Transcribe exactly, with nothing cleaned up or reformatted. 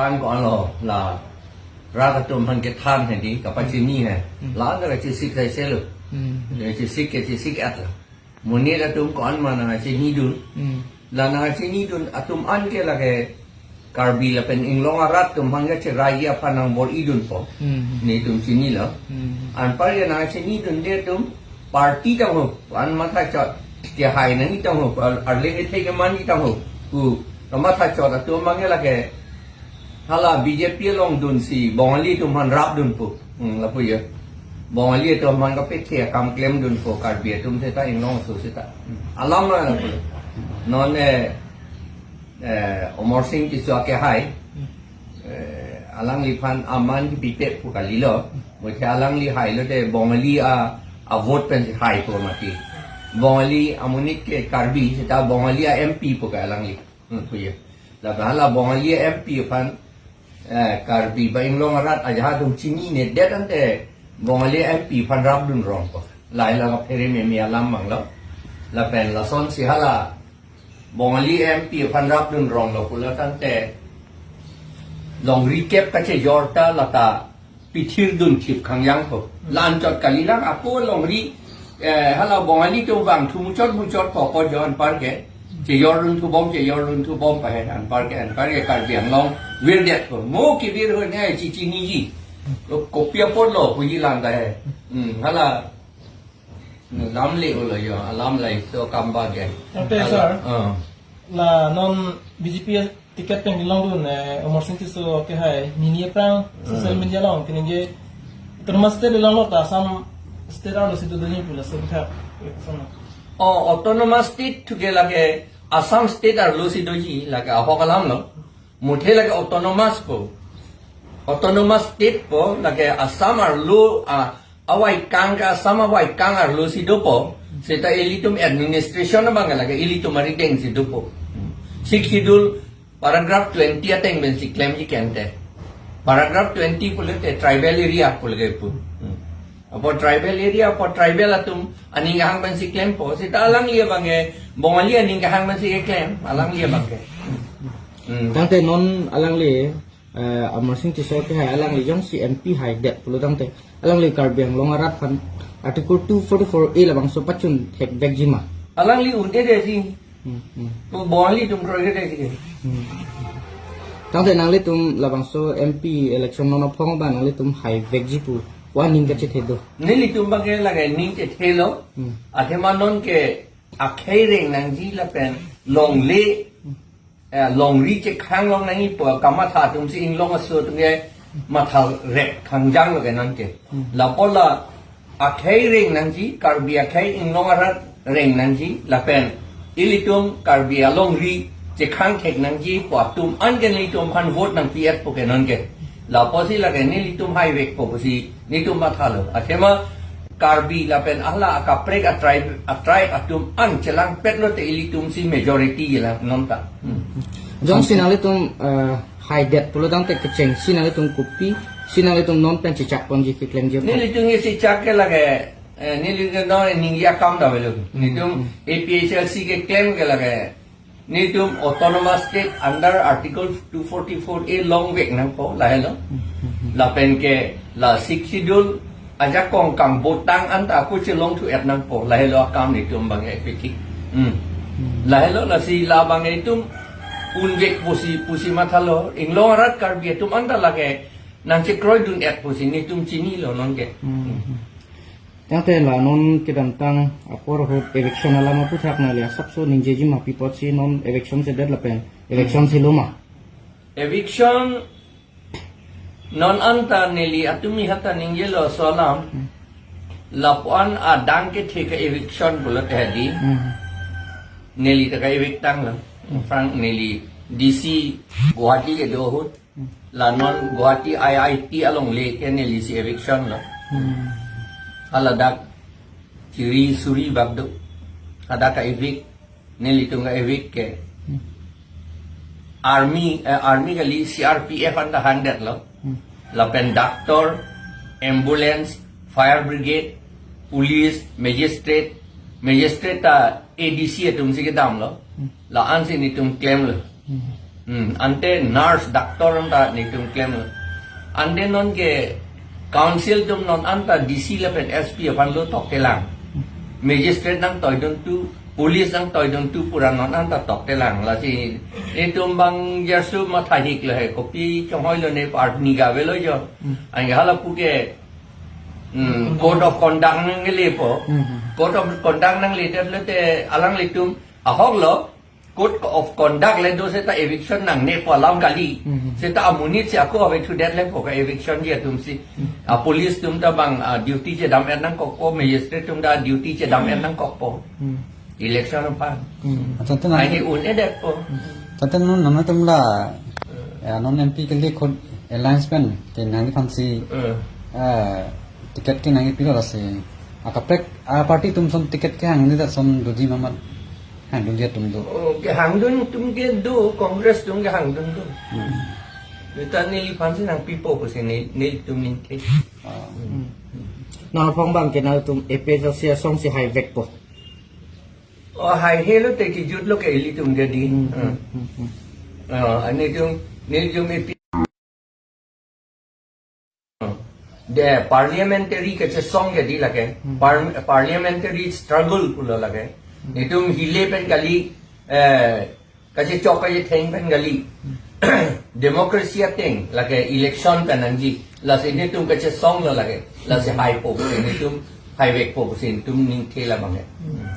Tang ko-an lo, la rat atum aphan kethan hedi, kapachini he. Hmm. La-an ta kachesik sai selo. Hmm. Kachesik, kachesik-et lo. Monit atum ko-an ma nangchinidun. Hmm. La nangchinidun atum an ke lake Karbi lapen Inglong arat atum aphan kacherai aphan nangbor-idunpo. Hmm. Netum chinilo. Hmm. Anpar ke nangchinidunde atum party tangho, an mathachot. Kehai nangji tangho, ar-, arleng kethe kemanji tangho. Ku, kamatha chot atum abang ke lake hala B J P along dunsi Bongali atum aphan rapdunpo. Hmm, lapu ya. Bongali atum aphan kapekhe akam klemdunpo, Karbi atum seta, Inglong aso seta. Alam lo lapu. Non, eh, eh, Amarsing Tisso akehai. Eh, alangliphan aman kipipe pu kalilo. Muthe alangli hailo te Bongali a, a vote pensi haipo mati. Bongali amonit ke Karbi seta Bongali a M P pu ke alangli. Hmm, pu ya. Lapen hala Bongali a M P aphan, eh, Karbi ba Inglong arat ajahak atum chininedet ante Bongali a M P aphan rapdun rongpo. Lahai la kaphere meme alam abang lo. Lapen lasonsi hala Bongali a M P aphan rapdun ronglo pulo tangte longri kep kachejor ta lata pithirdun thip khangjangpo. La-anchot kalilang apo longri, eh, hala Bongali atum vangthu muchot muchotpo, ko jo anpar ke. Chejordun thubom, chejordun thubom pa he anpar ke, anpar ke Karbi Anglong virdetpo. Mo kevir ho ne chichiniji. Kopi apotlo puji lang ta he. Hmm, hala lamle ulo yo, alam lai so kamba ke. Ante, hala, sir. Ah. La non B J P ticket pen longdun, eh, Amarsing Tisso akehai nini aphrang social, hmm, media along keningje autonomous state longlo ta Assam state arlosi dodunji pu laso kethak. Oh, autonomous state thu ke lake Assam state arlosi doji, lake ahok alam lo. Muthe lake autonomous po. Autonomous state po, lake Assam arlo, ah, avaikang ke Assam avaikang arlosi dopo. Seta ilitum administration abang lake ilitum aridengsi dopo. Sixth Schedule paragraph twenty ateng pensi klemji kente. Paragraph twenty pulote tribal area pulo ke pu. Apot tribal area, apot tribal atum aning kehang pensi klempo. Seta alangli abang ke Bongali aning kehang pensi keklem, alangli abang ke. Hmm. Tangte non alangli, eh, Amarsing Tisso akehai alangli jongsi M P haidet pulo tangte alangli Karbi Anglong arat aphan Article two forty-four A labangso pachun thekvekji ma? Alangli un-edetji. Hmm, hmm. To Bongali atum kroidetji. Hmm. Tangte nanglitum labangso M P election non aphong ba nanglitum haivekji pu aning kachethe do? Nelitum abang ke lake ning chethelo. Hmm. Athema non ke akhei reng nangji lapen longle, eh, longri chekhang long nangjipo, kamatha atumsi Inglong aso atum ke matha rek khangjanglo ke non ke. Hmm. Lapu la akhei reng nangji, Karbi akhei Inglong arat reng nangji, lapen ilitum Karbi alongri chekhang thek nangji pu atum an ke nelitum aphan vote nangpi-etpo ke non ke. Lapusi lake nelitum haivekpo pusi netum mathalo. Athema Karbi lapen hala akaprek a-tribe, a-tribe atum an chelangpetlo te ilitumsi majority lang non ta. Hmm. Jongsi nanglitum, eh, haidet pulo tangte kechengsi nanglitum kopisi nanglitum non pen chechakponji keklemji aphan? Nelitum kechechak ke lake, eh, nelitum non ningje akam ta avelo. Hmm. Nelitum, hmm, A P H L C keklem ke lake netum autonomous state under Article two forty-four A longvek nangpo, lahelo. Hmm, hmm, hmm. Lapen ke la Sixth Schedule ajakong kangbotang anta ako chelongthu-et nangpo, lahelo akam netum abang ke piki. Hmm. Hmm. Lahelo lasi labang itum unvek pusi, pusi mathalo, Inglong arat Karbi atum anta lake nangchekroidun-et pusi netum chinilo non ke. Hmm. Tangte la non kedamtang apor ahut eviction alam aputhak nangli asapso ningjeji ma, pi apotsi non eviction sedet lapen eviction, hmm, selo ma? Eviction non anta neli atum-i hata ningjelo laso alam. Hmm. Lapu-an adang kethe ke eviction pulote hedi. Hmm. Neli ta ka-evict tanglo. Hmm. Aphrang neli D C Guwahati kedo ahut. Hmm. La non Guwahati I I T alongle ke nelisi eviction lo. Hmm. Haladak chiri suri bak do. Hadak ka-evict, nelitum ka-evict ke. Hmm. Army, eh, army kali, C R P F anta handetlo. Hmm. Lapen doctor, ambulance, fire brigade, police, magistrate, magistrate ta A D C atumsi kedamlo. Hmm. La-ansi netum klemlo. Hmm. Hmm, ante nurse, doctor anta netum klem. Ante non ke council atum non anta D C lapen S P aphan lo toktelang. Magistrate nangtoiduntu, police nangtoiduntu pura non anta toktelang. Lasi netum bang jarsu matha hik lo he, kopi chonghoi lo ne part ni gave lo jo. Hmm. Anke hala puke, hmm, code of conduct nangle po. Hmm. Code of conduct nangle te, te alanglitum ahok lo. Code of conduct le do seta eviction nangne po alam kali. Mhm. Seta amonit si ako eviction det le po ka eviction ji atum si. Mhm. A police atum ta bang, ah, duty chedam-et nangkokpo, magistrate atum ta duty chedam-et nangkokpo. Mhm. Election aphan. Mhm. Acha, te nang- Aini un-edet po. Acha, te non nangtum la, ya, non M P kali khud alliance pen ke nangphan si, Eh. eh, ticket ke nangpilo lasi. Akaprek, a party atum ason ticket kehang ni ta ason doji ma mat. Hangdun dia atum do. Oh, kehangdun atum ke do, Congress atum kehangdun do. Hmm. Seta neliphan si nangpipo pusi ne, nelitum ningke. Ah. Hmm. Nangphan bang ke nangtum A P H L C asong si haivekpo. Oh, haihe lo te kijut lo ke ilitum jadi. Hmm, Hmm. hmm, hmm, hmm. Oh, anitum, nelitum A P De parliamentary kachesong ke di lake, Hmm. par-, parliamentary struggle pulo lake. Hmm. Netum hile pen kali, eh, kachechok kachetheng pen kali. Hmm. Democracy ateng lake election pen nangji. Lasi netum kachesong lo lake. Lasi Hmm. haipo pusi netum, haivekpo pusi netum ningke labang ke. Hmm.